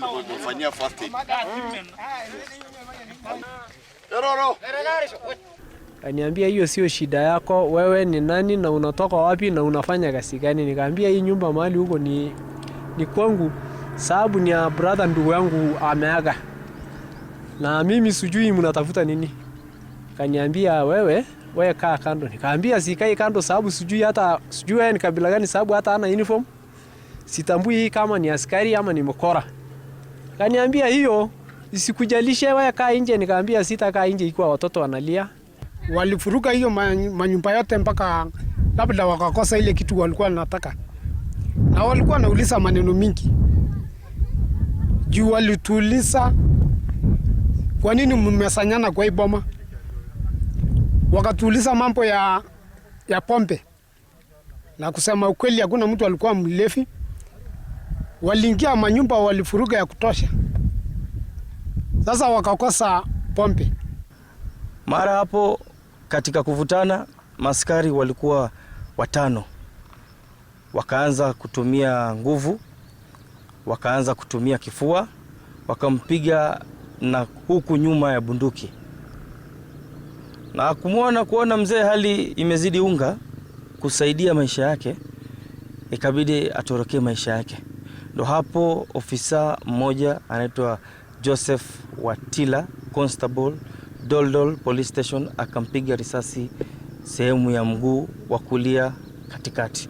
Kufanyia first aid. Eroro. Kaniambia hiyo sio shida yako, wewe ni nani na unatoka wapi na unafanya kazi gani? Nikaambia hii nyumba mahali huko ni kwangu, sababu ni ya brother, ndugu yangu ameaga, na mimi sijui mnatafuta nini. Kaniambia wewe kaa kando. Nikaambia sikai kando sababu sijui, hata sijui wewe ni kabila gani, sababu hata ana uniform, sitambui kama ni askari ama ni mkora. Kaniambia hiyo isikujalishe, wewe kaa nje. Nikaambia sitakaa nje ikiwa watoto wanalia. Walifuruka hiyo manyumba yote mpaka labda wakakosa ile kitu walikuwa wanataka, na walikuwa wanauliza maneno mingi juu walituuliza kwa nini mmesanyana kwa hii boma, wakatuuliza mambo ya pombe, na kusema ukweli hakuna mtu alikuwa mlevi. Waliingia manyumba walifuruga ya kutosha, sasa wakakosa pombe. Mara hapo katika kuvutana, maskari walikuwa watano, wakaanza kutumia nguvu, wakaanza kutumia kifua, wakampiga na huku nyuma ya bunduki, na kumwona kuona mzee hali imezidi unga, kusaidia maisha yake, ikabidi atorokee maisha yake. Ndo hapo ofisa mmoja anaitwa Joseph Watila, constable Doldol Police Station, akampiga risasi sehemu ya mguu wa kulia katikati.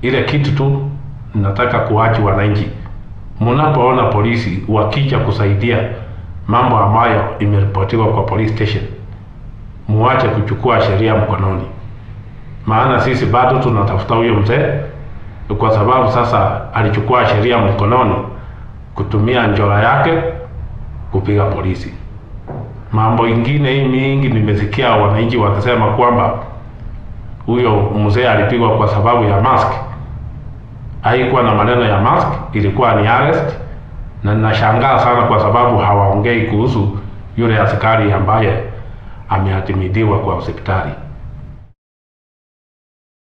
Ile kitu tu nataka kuwachi wananchi, mnapoona polisi wakija kusaidia mambo ambayo imeripotiwa kwa police station, muache kuchukua sheria mkononi, maana sisi bado tunatafuta huyo mzee, kwa sababu sasa alichukua sheria mkononi kutumia njora yake kupiga polisi. Mambo ingine hii mingi nimesikia wananchi wakisema kwamba huyo mzee alipigwa kwa sababu ya mask. Haikuwa na maneno ya mask, ilikuwa ni arrest, na ninashangaa sana kwa sababu hawaongei kuhusu yule askari ambaye ameadmitiwa kwa hospitali.